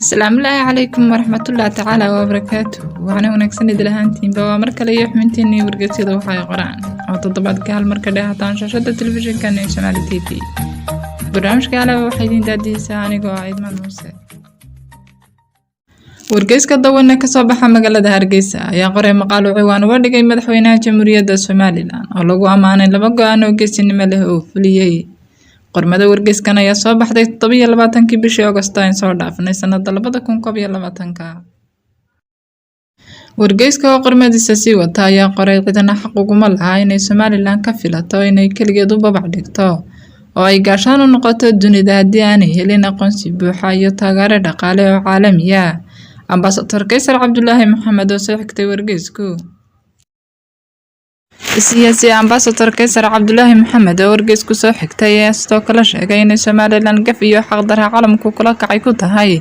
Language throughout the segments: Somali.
Asalaamu calaykum waraxmatullaahi tacaala wabarakaatu. Waxaana wanaagsan idil ahaantiinba. Waa mar kale iyo xubinteennii wargeysyada waxa ay qoraan oo toddobaadka hal marka dheehataan shaashada telefishinka ee Somaali TV. Barnaamijka alaba waxaa idiin daadihisaa anigoo ah Idmaan Muuse. Wargeyska Dawan ee kasoo baxa magaalada Hargeysa ayaa qoray maqaal uu ciwaan uga dhigay madaxweynaha Jamhuuriyadda Somalilan oo lagu ammaanay laba go-aan oo geesinimo leh oo fuliyey. Qormada wargeyskan ayaa soo baxday 27-kii bishii Agosto aan soo dhaafnay sanada 2021-ka. Wargeyska oo qormadiisa sii wata ayaa qoray: cidina xaq uguma laha inay Somalilan ka filato inay keligeed u babac dhigto oo ay gaashaan u noqoto dunida haddii aanay helin aqoonsi buuxa iyo taageero dhaqaale oo caalami ah. Ambasador Kaysar Cabdulaahi Maxamed oo soo xigtay wargeysku. Siyaasi Ambasador Kaysar Cabdulaahi Maxamed oo wargeysku soo xigtay ayaa sidoo kale sheegay inay Somalilan gaf iyo xaqdarra caalamku kula kacay ku tahay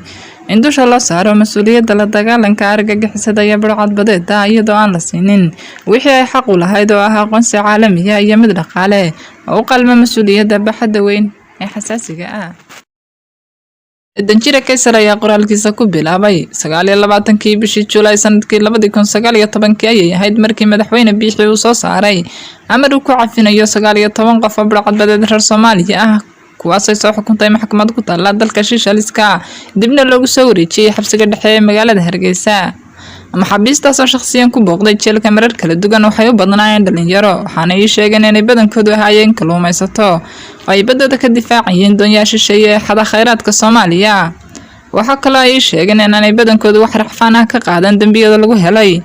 in dusha loo saaro mas-uuliyadda la dagaalanka argagixisada iyo burcadbadeeda, iyadoo aan la siinin wixii ay xaq u lahayd oo ah aqoonsi caalamiya iyo mid dhaqaale oo u qalma mas-uuliyadda baaxadda weyn ee xasaasiga ah. Danjire Kaysar ayaa qoraalkiisa ku bilaabay: 29-kii bishii Juulaay sanadkii 2019-kii ayay ahayd markii madaxweyne Biixi uu soo saaray amar uu ku cafinayo 19 qof oo burcadbadeed reer Soomaaliya ah, kuwaasay soo xukuntay maxkamad ku taalla dalka Shiishaliska, dibna loogu soo wareejiyey xabsiga dhexe ee magaalada Hargeysa. Maxaabiistaas oo shakhsiyan ku booqday jeelka marar kala duwan waxay u badnaayeen dhalinyaro, waxaana ii sheegeen inay badankoodu ahaayeen kalluumaysato oo ay baddooda ka difaacayeen doonyaha shisheeye ee xada khayraadka Soomaaliya. Waxaa kaloo ay ii sheegeen inaanay badankoodu wax racfaan ah ka qaadan dembiyada lagu helay,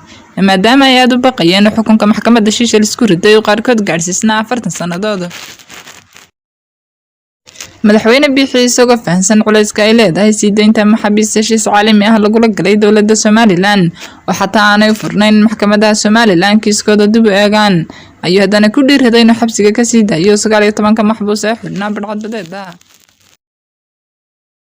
maadaama ay aada u baqayeen xukunka maxkamadda Shiishal isku riday oo qaarkood gaadhsiisnaa 40 sannadood. Madaxweyne Biixi, isagoo fahansan culayska ay leedahay sii deynta maxaabiist heshiis caalami ah lagula galay dowladda Somalilan oo xataa aanay u furnayn maxkamadaha Somalilan kiiskooda dib u eegaan, ayuu haddana ku dhiiraday inuu xabsiga kasii daayo 19-ka maxbuus ee xidhnaa badhcadbadeeda.